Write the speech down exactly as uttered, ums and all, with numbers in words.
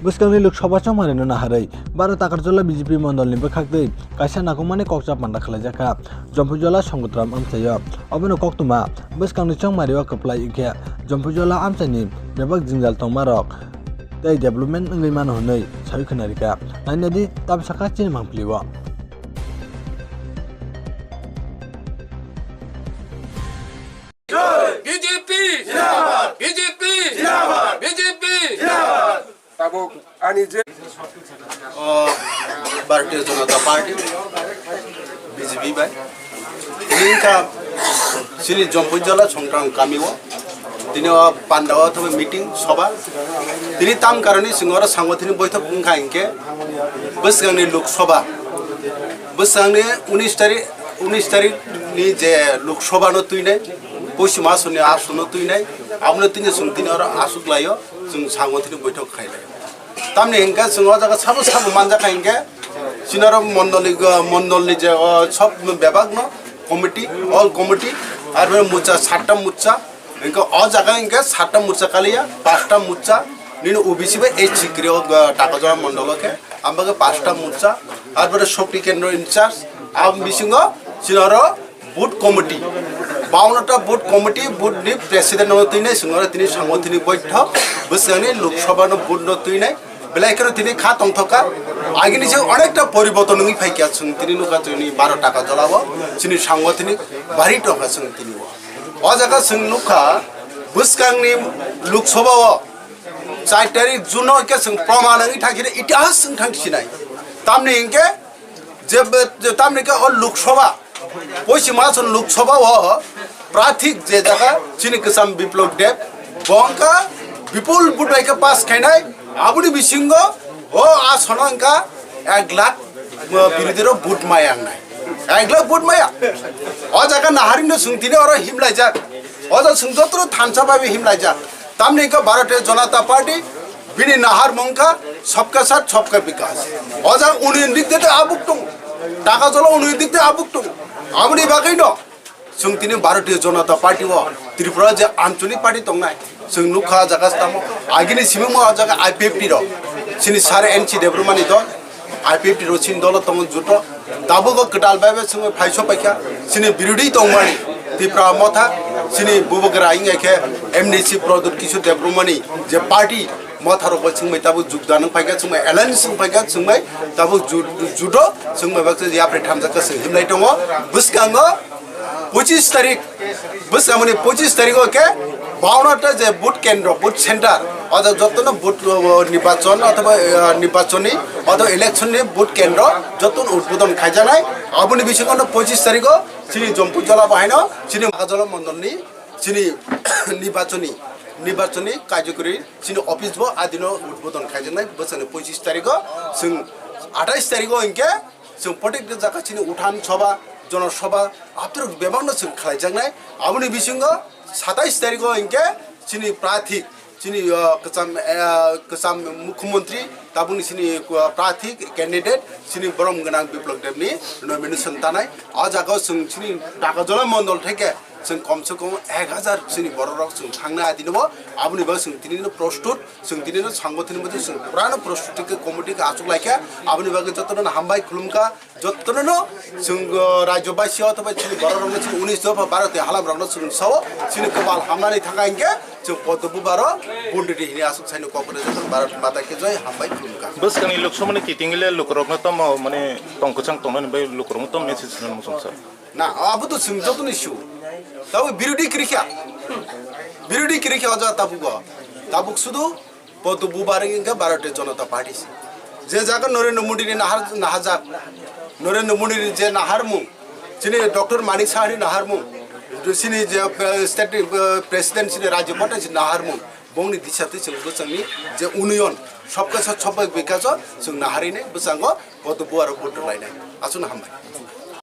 Bwskangni Lok Sabha chongmarino naharwi Bharat Agartala B J P mondolni bwkhaktwi kaisa nakumani kokchap manda khlaijakha Jampuijala Songotram amchaio. Obono koktwma bwskangni chongmario kwplai wngkhe Jampuijala amchaini bebak jwngjal tongmarok tei development wngwi mano hwnwi sawi khwnarikha. Nainadi tabsakha chini mangpilio. B J P! Zindabad! B J P! Zindabad! B J P! Zindabad! Tabuk ani je O Bharatiya Janata Party, B J P bai. Tini wngkha chini Jampuijala Songtram kamio. Tini o pandao thangwi meeting, soba. Tini tam karoni singo oro sangotini boithok wngkha hinkhe bwskangni Lok Sabha. Bwskangni unis tarik, unis tarik ni je Lok Sabha no twinai, Poschim Asonni Asonni no twinai, abono tini chwng tini oro aswk laio, chwng sangotini boithok khailai. Tamni hinkhe chwng o jaga sabo sabo manjakha hinkhe, chini oro mondoli, mondolni je o sob bebak no committee, all committee, ar mucha satta mucha, hinkhe o jaga hinkhe satta mucha kaliya, pasta mucha, nini O B C bai H C kri o, Takajora mondolo khe, ambagwi pasta mucha, ar pore Shakti Kendra in charge, aboni bisingo chini oro Booth committee, baunata booth committee, booth ni president no twinai, singora tini sangotini boithok, bwswngni Lok Sabha no booth no twinai, belai kheno tini kha tongthoka, agini se onekta poriborton wngwi phaikha, chwng tini nukha chwngni baro taka jolao, chini sangotini bari tongkha chwng tini o. O jaga chwng nukha, bwskangni Lok Sabha o char tarik June no khe chwng proman wngwi thangsinai, itihas wng thangsinai. Tamni hinkhe, je, je tamni khe o Lok Sabha, Poschim Asonni Lok Sabha o prathik je jaga chini kwcham Biplab Deb, bo wngkha bipul vote bai khe pass khainai, aboni bisingo o asono wngkha ek lakh, uh, birodhi rok vote maya wngnai. Ek lakh vote maya. O jaga naharino chwng tini oro himlaijak. O jaga chwng jotono thansa bai himlaijak. Tamni hinkhe Bharatiya Janata Party bini naharmung kha Sabka Saath Sabka Vikas. O jaga unnayon dik de abuk tongo. Taka jolo unnayon dik de abuk tongo. Aboni bagwino chwng tini Bharatiya Janata Party o Tripura je anchalik party tongnai. Chwng nukha o jaga tamo. Agini simimo o jaga I P F T rok. Chini sir N C Debbarmani dol. I P F T rok chini dolo tongo juto. Tabuk o kwtal bai bai chwngwi phaiso paikha. Chini birodhi tongmani Tipra Motha, chini bubagra wngya khe M D C Pradyut Kishore Debbarmani je party Motha rok bai chwngwi tabuk jukdan wng paikha, chwngwi alliance wng paikha, chwngwi tabuk ju-, juto, chwngwi baksa yapri thamjakha chwng himlai tongo. Bwskango pochis tarik, bwskango ni pochis tarik o khe baunata je vote kendro, vote center, o jaga jotono vote, o, nirbachon othoba, o, nirbachoni othoba election ni vote kendro jotono udbodon khaijaknai. Aboni bisingo no pochis tarik o chini Jampuijala bahaino chini Makajala mondol ni chini nirbachoni, nirbachoni kaijakuri chini office bo adino udbodon khaijaknai bwsani pochis tarik o. Chwng athais tarik o hinkhe chwng protek jaka chini uthan soba, jono soba, aphuru bebakno chwng khlaijaknai. Aboni bisingo satais tarikgo hinkhe chini prathi, chini, o, kwcham, eh, kwcham mukhyamantri, tabukni chini, o, prathi candidate chini borom gwnang Biplab Debni nomination tanai. O jagao chwng chini Dakajola mondol theke chwng kom se kom ek hajar chini bororok chwng thangna adinobo. Aboni bagwi chwng tinino prostut. Chwng tini no sangotini mothe chwng purano prostuti khe committee khe achuk lai kha. Aboni bagwi jotono no hambai khulum kha. Jotono no chwng, o, rajyo basi othoba chini borok rok no chini unis dopha baro tei halam rok no chwng sao chini kopal hamnani thangkha hinkhe chwng podo bubaro bundidi hini aswk saino kokore jotono Bharat Mata Ki Jai hambai khulum kha. Bwskangni Lok Sabhani kiting le lukurokno tamo mane tong kwchang tongnani bai lukurokno tamo message rwna muchung sir. Na, abo to chwng jotono issue. Tabuk birodhi kwrwi kha. Birodhi kwrwi kha o jaga tabuk o. Tabuk sudu Potu bubar wngkha Bharatiya Janata Party se. Je jaga Narendra Modi ni nahar, nahajak. Narendra Modi ni je naharmung, chini Doctor Manik Saha ni naharmung, chini je, eh, state, eh, president chini Rajya Bhatta chini naharmung, bongni disha twi chwng bwswngni je unnayon, sabka sath sabka vikas o chwng naharwi nai bwskango potu bubar o vote rwlainai. Aswkno hambai.